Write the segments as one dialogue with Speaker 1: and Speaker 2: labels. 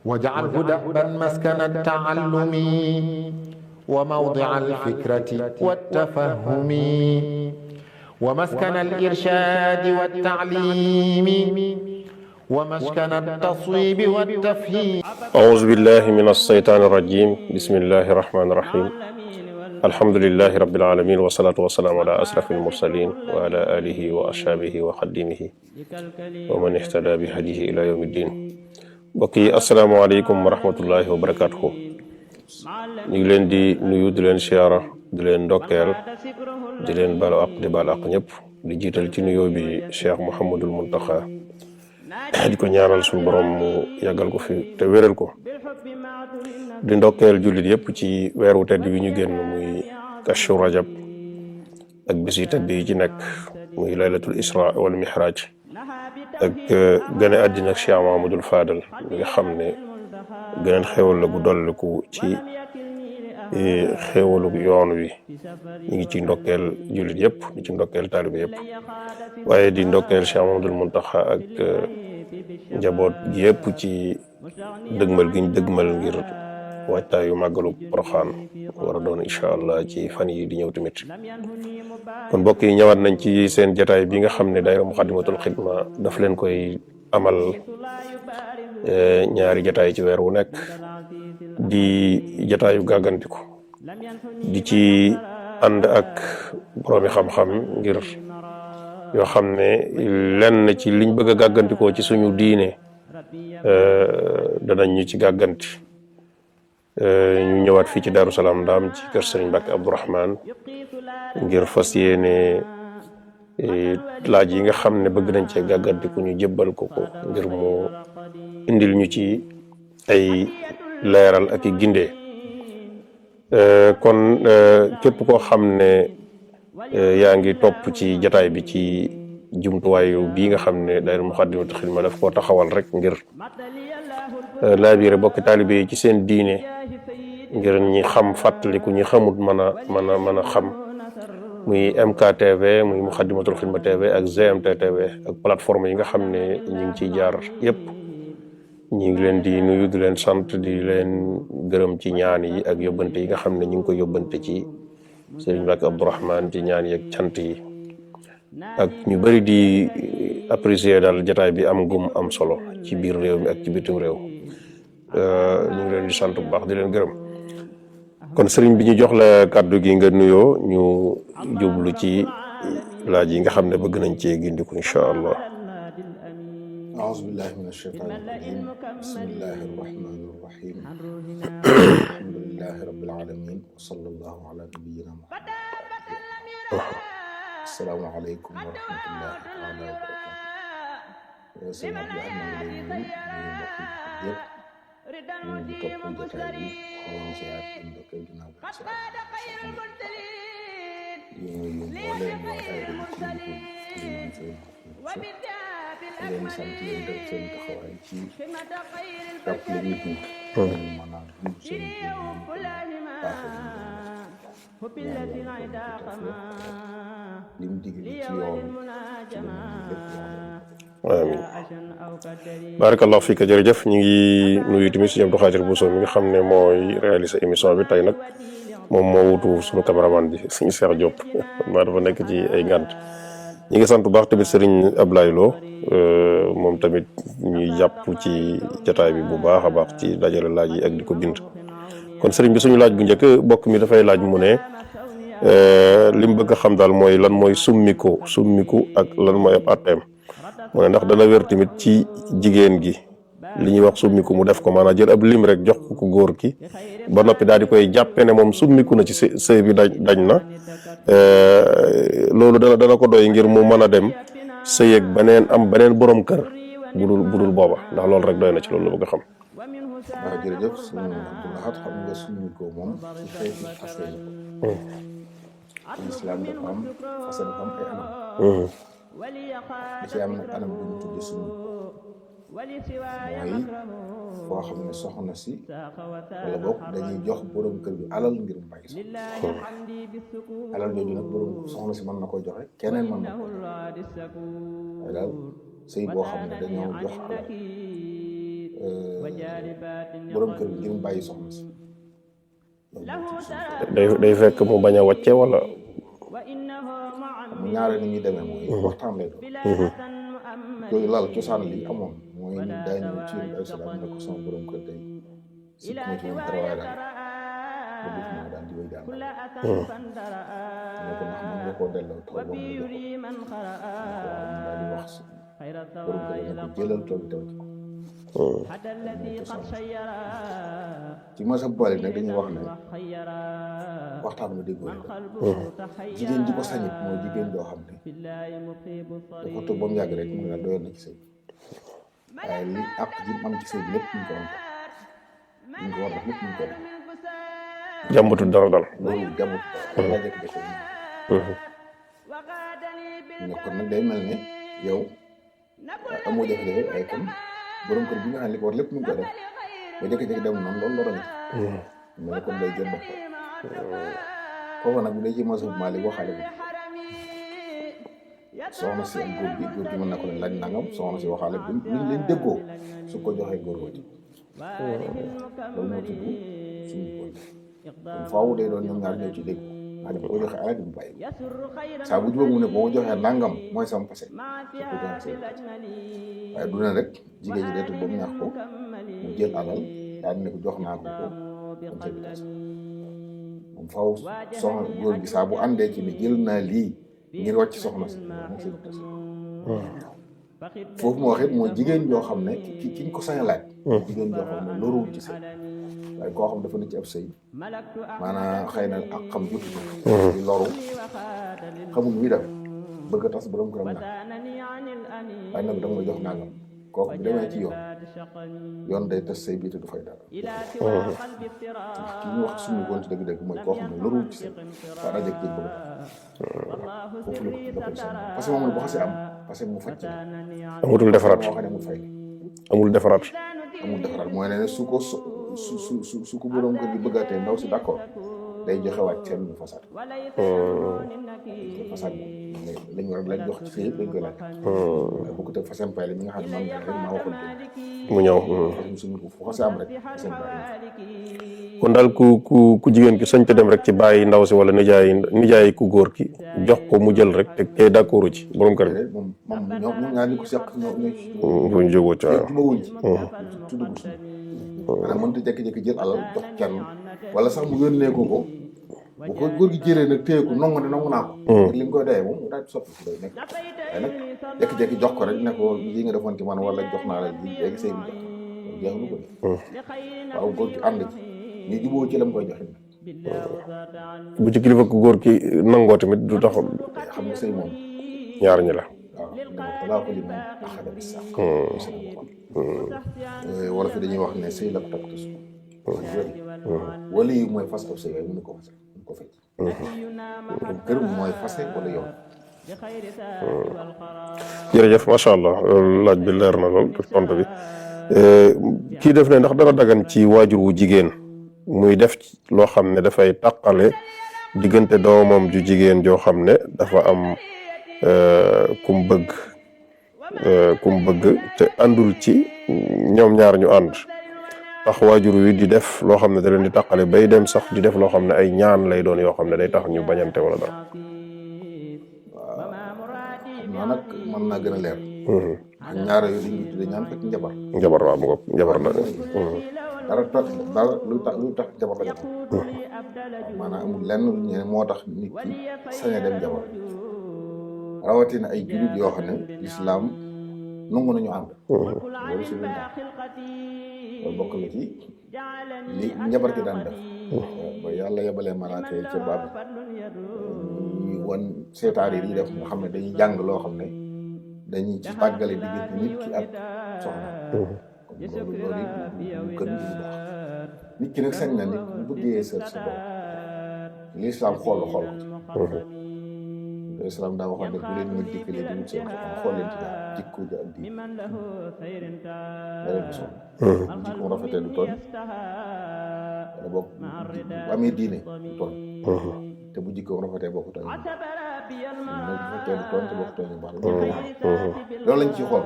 Speaker 1: واجعله دأبا مسكن التعلم وموضع الفكرة والتفهم ومسكن الإرشاد والتعليم ومسكن التصويب والتفهيم.
Speaker 2: أعوذ بالله من الشيطان الرجيم. بسم الله الرحمن الرحيم. الحمد لله رب العالمين والصلاة والسلام على أشرف المرسلين وعلى آله وأصحابه وخديمه ومن اهتدى بهديه إلى يوم الدين. mbokk yi asalaamaaleykum wa rahmatullahi wa barakaatuhu. ñu ngi leen di nuyu di leen siyaara di leen ndokkeel di leen balu àq di balu àq ñëpp di jiital ci nuyoo bi Cheikh Mouhamadul Muntaxa di ko ñaanal suñu borom mu yàggal ko fi te wéral ko di ndokkeel jullit yëpp ci weeru tedd wi ñu génn muy Kazu Rajab ak bis yi tedd yi ci nekk muy laylatul isra wal mihraj ak gën a àddina ak Cheikh Mahamadul Fadal mi nga xam ne gëneen xéwal la gu dolliku ci xéwalu yoon wi ñu ngi ci ndokkeel jullit yëpp di ci ndokkeel taalibe yëpp waaye di ndokkeel Cheikh Mahamadul Muntaxa ak njaboot gi yëpp ci dëgmal gi ñu dëgmal ngir waajtaayu màggalu Poroxaan war a doon incha allah ci fan yi di ñëw tamit. kon mbokk yi ñëwaat nañ ci seen jataay bi nga xam ne daayira Muxaddamatul Xidma daf leen koy amal ñaari jataay ci weer wu nekk di jataayu gàggantiku di ci ànd ak boroomi xam-xam ngir yoo xam ne lenn ci liñ bëgg a gàggantikoo ci suñu diine danañ ñu ci gàgganti. ñu ñëwaat fii ci Daaru Salaam Ndaam ci kër Sëriñ Mbàkke Abdourahman ngir fas yéene laaj yi nga xam ne bëgg nañ cee gàggantiku ñu jébbal ko ngir mu indil ñu ci ay leeral ak i gindee. kon képp koo xam ne yaa ngi topp ci jataay bi ci jumtuwaayu bii nga xam ne daayira Muxaddamatul Xidma daf koo taxawal rek ngir laabiire bokki taalibe yi ci seen diine ngir ñi xam fàttaliku ñi xamut mën a xam muy MKTV muy Muxaddamatul Xidma TV ak GMT TV ak plateforme yi nga xam ne ñu ngi ciy jaar yépp ñu ngi leen di nuyu di leen sant di leen gërëm ci ñaan yi ak yóbbante yi nga xam ne ñu ngi koy yóbbante ci Sëriñ Mbàkke Abdourahman ci ñaan yi ak cant yi ak ñu bari di apprécier daal jataay bi am gum am solo ci biir réew mi ak ci bitim réew. ñu ngi leen di sant bu baax di leen gërëm kon sëriñ bi ñu jox la kàddu gi nga nuyoo ñu jublu ci laaj yi nga xam ne bëgg nañ cee gindiku incha allah.
Speaker 3: أعوذ بالله من الشيطان الرجيم بسم الله الرحمن الرحيم الحمد لله رب العالمين وصلى الله على نبينا محمد. السلام عليكم ورحمة الله تعالى وبركاته. sëñ Abdou Ahad maa ngi lay nuyu mbokk yi yëpp ñu ngi topp jotaay bi xooloon si at yi mbokk yi ginnaaw ba si di nuyu mbooleem waa daayira ci leen sant leen def seen taxawaay ci jàppale nit ñi mën a dund seen lim digle ci yoon ci
Speaker 2: amiin barakallahu fiika jërëjëf ñu ngi nuyu tamit Sëriñ Abdou Khadir Bousso mi nga xam ne mooy réaliser émission bi tey nag moom moo wutu suñu cameraman bi Sëriñ Cheikh Diop maa dafa nekk ci ay ngànt ñi ngi sant bu baax tamit Sëriñ Ablaye Lo moom tamit ñuy jàpp ci jataay bi bu baax a baax ci dajale laaj yi ak di ko bind. kon sëriñ bi suñu laaj bu njëkk bokk mi dafay laaj mu ne li mu bëgg a xam daal mooy lan mooy summiku ak lan mooy ab atteem mu ne ndax dana wér tamit ci jigéen gi li ñuy wax summiku mu def ko maanaam jël ab lim rek jox ko góor ki ba noppi daal di koy jàppe ne moom summiku na ci sëy bi dañ na loolu dana ko doy ngir mu mën a dem sëy ak am beneen borom kër budul booba ndax loolu rek doy na ci loolu la bëgg a xam.
Speaker 3: waaw jërëjëf sëñ Abdou Lahad xam nga summiku moom ci xeeti fase la islam dafa am fase dafa am ay anam da ci am nag anam bu ñu tudde summiku mooy foo xam ne soxna si wala boog dañuy jox borom kër bi alal ngir mu bàyyi soxna alal jooju nag borom soxna si mën na ko joxe keneen mën na ko waaye daal sëy boo xam ne dañoo jox alal borom kër bi ngir mu bàyyi soxna si
Speaker 2: day fekk mu bañ a wàcce wala.
Speaker 3: mu ñaare ni ñuy demee mooy waxtaan lay doon yooyu laal cosaan li amoon mooy ni daa ñëw ci yéen salaam ne ko sama borom kër day si ma ci moom dara waaye daal ba def naa daal di koy jàngal ne ko ndax mën nga koo delloo tool ba mu jox daal di wax borom kër ne ko jëlal tool bi taw ci ko ci masab Maalik nag dañuy wax ne waxtaan ma déggoo jigéen ji ko sañit mooy jigéen joo xam ne dafa toog ba mu yàgg rek mu ne la doyoon na ci sëy waaye li àq ji am ci sëy bi lépp ñu ko war a def lépp ñu ko def
Speaker 2: jàmbatul dara dal
Speaker 3: loolu jàmbut dara laa jëkk-jëkk ñu kon nag day mel ne yow amoo jafe-jafe waaye kon borom kër bi nga xam ne li ko war lépp mu ngi koy def ba jékki-jékki dem noonu loolu loro na mu ne kon day jël bopp foofu nag bu dee ci masab Maalik waxaale bi soxna si ak góor gi mën na ko leen laaj nangam soxna si waxaale bi luñ leen déggoo su ko joxee góor ko ci loolu moo tudd suñu kon faaw day doon ñoom ñaar ñëw ci dégg xam ne bu ko joxee alal mu bàyyi saa bu jubóog mu ne boo joxee nangam mooy sama passé su ko joxee waaye du ne rek jigéen ñi deetul ba mu ñaax ko mu jël alal daal ne ko jox naa ko kon sëy bi tas moom faaw soxna góor gi saa bu àndee ci ne jël naa lii ngir wàcc soxna si moom sëy bi tas foofu moo wax it mooy jigéen joo xam ne ki ko sañ a laaj jigéen joo xam ne loruwul ci sëy waaye koo xam dafa ne ci ab sëy maanaam xëy na ak xam jotu ko di loru xamul muy def bëgg a tas borom këram nag waaye nag danga ma jox nangam kooku bu demee ci yoon day tas sëy bi te du fay dara ki ñu wax suñu koon ci dëgg-dëgg mooy koo xam ne loruwul ci sëy waa rajek jël bëgg a foofu la ko parce que moom la bu xasee am parce que mu faj
Speaker 2: amatul defaraat
Speaker 3: moo xam ne mu fay
Speaker 2: amul defaraat
Speaker 3: mooy ne su ko su ko borom kër gi bëggaatee ndaw si d'accord day joxewaat seen mu fasaat fasaat lañ war lañ jox ci sëy dañ koy laaj waaye bu ko teg façon pay la ñi nga xam ne man rek maa waxoon
Speaker 2: mu ñëw
Speaker 3: suñu ko fu xasee am rek façon pay
Speaker 2: kon daal ku jigéen ki sañ te dem rek ci bàyyi ndaw si wala nijaay ku góor ki jox ko mu jël rek te kay d'accord ci borom kër gi
Speaker 3: moom ñoom ñaar ñi ko seq
Speaker 2: bu ñu jógoo ci waaw
Speaker 3: ma wuñ ci tudd ko suñu maanaam mënut a jékki-jékki jël alal jox kenn wala sax mu yónnee ko bu ko góor gi jëlee nag téye ko nangu naa ko li nga koy doyee moom mu daal di soppi si day nekk waaye nag jékki-jékki jox ko rek ne ko lii nga defoon ci man wala jox naa la lii léegi sëy bi jox jeexlu ko de waaw góor gi ànd ci ñu juboo ci la mu koy joxe
Speaker 2: bu ci kilifa ku góor ki nangoo tamit du tax
Speaker 3: xam nga sëy moom
Speaker 2: ñaar ñi la
Speaker 3: waaw talaa ko li moom axada bi sax wala fi dañuy wax ne sëy la ko takk tas wala yi mooy fas ab sëy waaye mënu ko fase mënu ko fecc kër mooy fase wala yoon
Speaker 2: jërëjëf macha allah laaj bi leer na lool tontu bi kii def ne ndax dara dagan ci waajur wu jigéen muy def loo xam ne dafay taqale diggante doomam ju jigéen joo xam ne dafa am kum bëgg te àndul ci ñoom ñaar ñu ànd tax waajur wi di def loo xam ne da leen di taqale bay dem sax di def loo xam ne ay ñaan lay doon yoo xam ne day tax ñu bañante wala dara.
Speaker 3: waaw xam naa nag mën naa gën a leer. ak ñaar yooyu dañuy tuddee ñaan fekk njabar.
Speaker 2: njabar waaw mu ngoog njabar la.
Speaker 3: dara lu tax njabar la jot. maanaam amul lenn lu ñu ne moo tax nit ki sañ a dem njabar rawatina ay jullit yoo xam ne lislaam nangu nañu ànd. loolu si luñ tax loolu bokk na ci li njabar ki daan def. ba yàlla yebalee malaaka yi ca baab ñu wan seetaar yi def nga xam ne dañuy jàng loo xam ne dañuy ci tàggale diggante nit ki ak soxna. kon loolu du gën du baax nit ki nag sañ na nit bu bëggee sa doom lislaam xool ko lislaam daa waxoon ne bu leen ma dikkalee di wut seen xool leen ci daal jikko ja ak diin da leen di sonn bu jikko mu rafetee du tooñ wala boog bu amee diine du tooñ te bu jikko mu rafetee boo ko tooñ bu fekkee du tooñ te boo ko tooñ baax loolu lañ ciy xool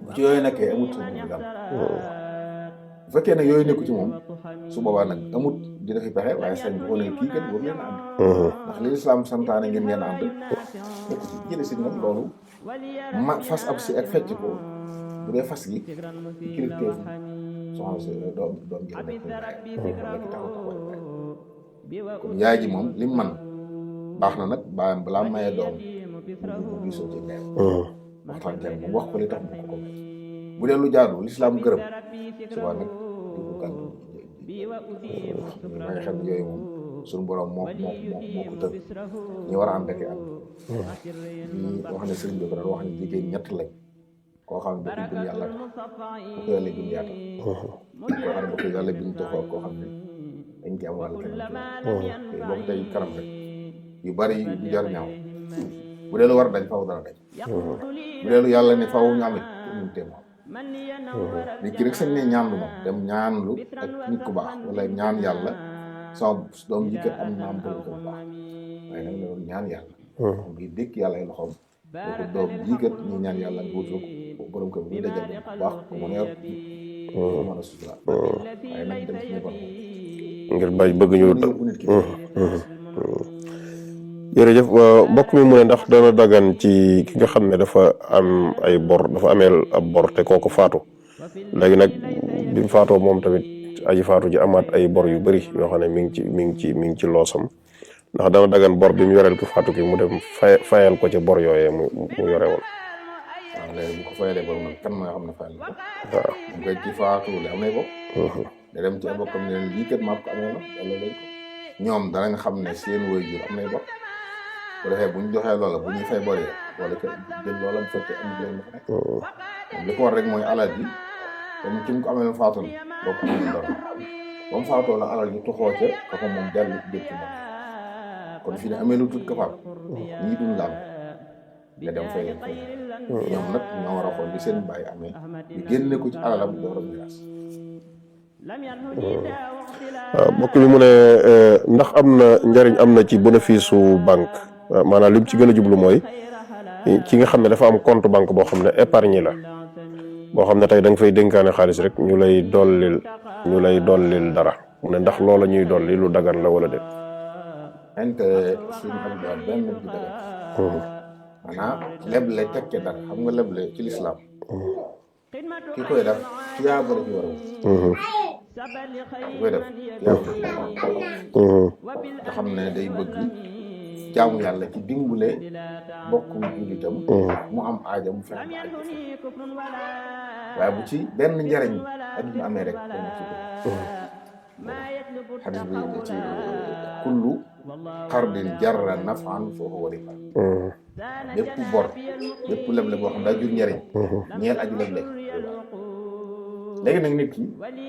Speaker 3: bu ci yooyu nekkee amut bu fekkee nag yooyu nekku ci moom su boobaa nag amut di defi pexe waaye sañ bi ko ne kii kat boobu ngeen ànd ndax li lislaam santaane ngeen ànd nekku ci jële si nag loolu fas ab si ak fecc ko bu dee fas gi kilifteef soxna si doom ji nekk wala ki taxaw kon yaay ji moom lim man baax na nag baayam balaa maye doom mu gisoo ci ndeyam waxtaan ceeb moom wax ko li tax mu ko may bu dee lu jaadu lislaam gërëm suba nag di ko gàndu may xel yooyu moom suñu borom moo ko tënk ñu war a ànd ak ànd ñi wax ne sëriñ bi ko doon wax ne jigéen ñett lañ koo xam ne dafa gëm yàlla tax bu ko yàlla bind yaatal koo xam ne bu ko yàlla bind taxaw koo xam ne dañ ci am wàll keneen boo ko tey kanam rek yu bari du jar ñaaw bu dee lu war dañ faw dana dañ bu dee lu yàlla ne faw ñu amit ñun téem nit ki rek sañ ne ñaan lu moom dem ñaan lu ak nit ku baax wala ñaan yàlla sama doom ji kat am na am borom kër bu baax waaye nag la doon ñaan yàlla ngi dékk yàlla ay loxoom boo ko doom ji kat ñu ñaan yàlla nga wutul ko borom kër bu ñu dajal bu baax ko mën a yor ko mën a sutura waaye nag dem suñu borom
Speaker 2: ngir bay bëgg ñu jërëjëf mbokk mi mu ne ndax dana dagan ci ki nga xam ne dafa am ay bor dafa ameel ab bor te kooku faatu léegi nag bi mu faatoo moom tamit aji faatu ji amaat ay bor yu bari yoo xam ne mi ngi ci loosam ndax dana dagan bor bi mu yoreel ki faatu ki mu dem fayal ko ca bor yooyee mu yore woon.
Speaker 3: waaw léegi bu ko fayalee bor nag kan mooy xam ne fayal ko waaw mu koy ci faatu le am nay bopp da dem ci bokkam ne leen lii kat maa ko amee na yàlla lañ ko ñoom danañ xam ne seen waajur am nay bor bu defee bu ñu joxee loola bu ñuy fay bor yi wala que jël loola bu fekkee amul leen dafa nekk moom li ko war rek mooy alal ji comme ki mu ko amee faatu na boo ko amee dara ba mu faatoo la alal ji tuxoo ca ka ko moom dellu dëkk ci kon fii ne amee lu tut ka faat ñii duñ laal nga dem fay leen fay ñoom nag ñoo war a xool li seen bàyyi amee ñu génne ko ci alalam door a miraas.
Speaker 2: waaw mbokk mi mu ne ndax am na njariñ am na ci bénéfice su banque maanaam lim ci gën a jublu mooy ki nga xam ne dafa am compte banque boo xam ne épargne la boo xam ne tey da nga fay dénkaane xaalis rek ñu lay dollil dara mu ne ndax loola ñuy dolli lu dagan la wala déet.
Speaker 3: intérêt suñu am daal benn bi dagan maanaam leble tekke dara xam nga leble ci lislaam ki koy def yaa bëri ci war a ki koy def yaa bëri nga xam ne day bëgg jaamu yàlla ci dimbule mbokku jullitam mu am aaja mu fexe mu aaja waaye bu ci benn njariñ adduna amee rek dana ci xadis bi ci kullu xardin jarra nafan fa huwa riba bépp bor bépp leble boo xam daa jur njariñ ñeel aju leble léegi nag nit ki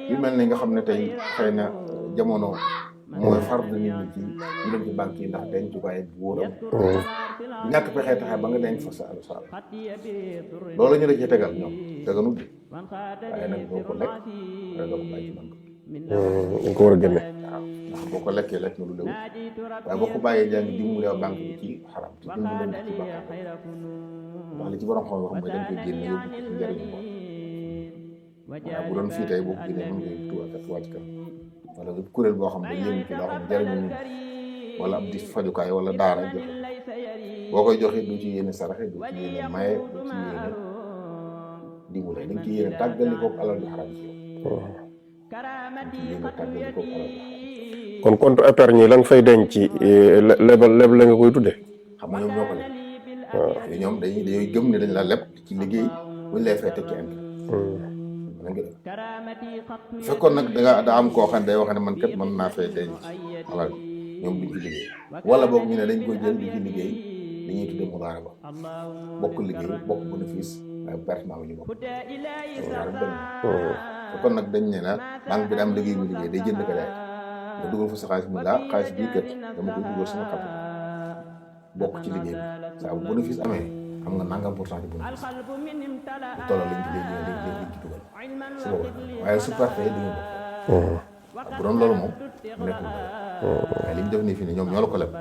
Speaker 3: yu mel ne nga xam ne tey xëy na jamono mooy fardu nit ñi ci ñu dem ci banque yi ndax dencukaay bu wóoram ñàkk pexe taxe ba nga denc fa sa loolu ñu la ci tegal ñoom teganut bi waaye nag doo ko lekk wala doo ko bàyyi ci banque
Speaker 2: dañ ko war a génne
Speaker 3: waaw ndax boo ko lekkee lekk nga lu lewu waaye boo ko bàyyee jàng dimbale banque bi ci xaram ci dimbale ci banque ndax li ci borom xam mooy dañ koy génne yóbbu ko ci njëriñu ko waaye bu doon fii tey boo ko génnee mën nga tuwaat ci kanam wala kuréel boo xam ne yëngu ci loo xam ne jëriñu nit wala ab di fajukaay wala daara joxe boo koy joxe du ci yéene saraxe du ci yéene maye du ci yéene dimbale dañ ci yéene tàggali ko alal ju xaram ci yow yéene tàggali ko alal ju xaram
Speaker 2: kon compte épargne yi la nga fay denc ci lebal la nga koy tudde
Speaker 3: xam nga ñoom ñoo ko leb waaw ñoom dañuy gëm ne dañ la leb ci liggéey buñ lay fay teg ci fekkoon nag daa am koo xam ne day wax ne man kat mën naa fay denc alal ñoom duñ ci liggéey wala boog ñu ne dañ koy jël di ci liggéey dañuy tudde mudaaraba bokk liggéey bokk bénéfice waaye perte naa ñu bokk fekkoon nag dañ ne la banque bi daa am liggéey mu liggéey day jënd ko daay nga dugal fa sa xaalis mu laa xaalis bii kat dama koy dugal sama capital bokk ci liggéey bi saa bu bénéfice amee xam nga nangam pourcent ci bénéfice bu tolloo lañ ci dugal su boobu waaye su perte di nga bokk bu doon loolu moom nekkul waaye li ñu def nii fii ne ñoom ñoo la ko leb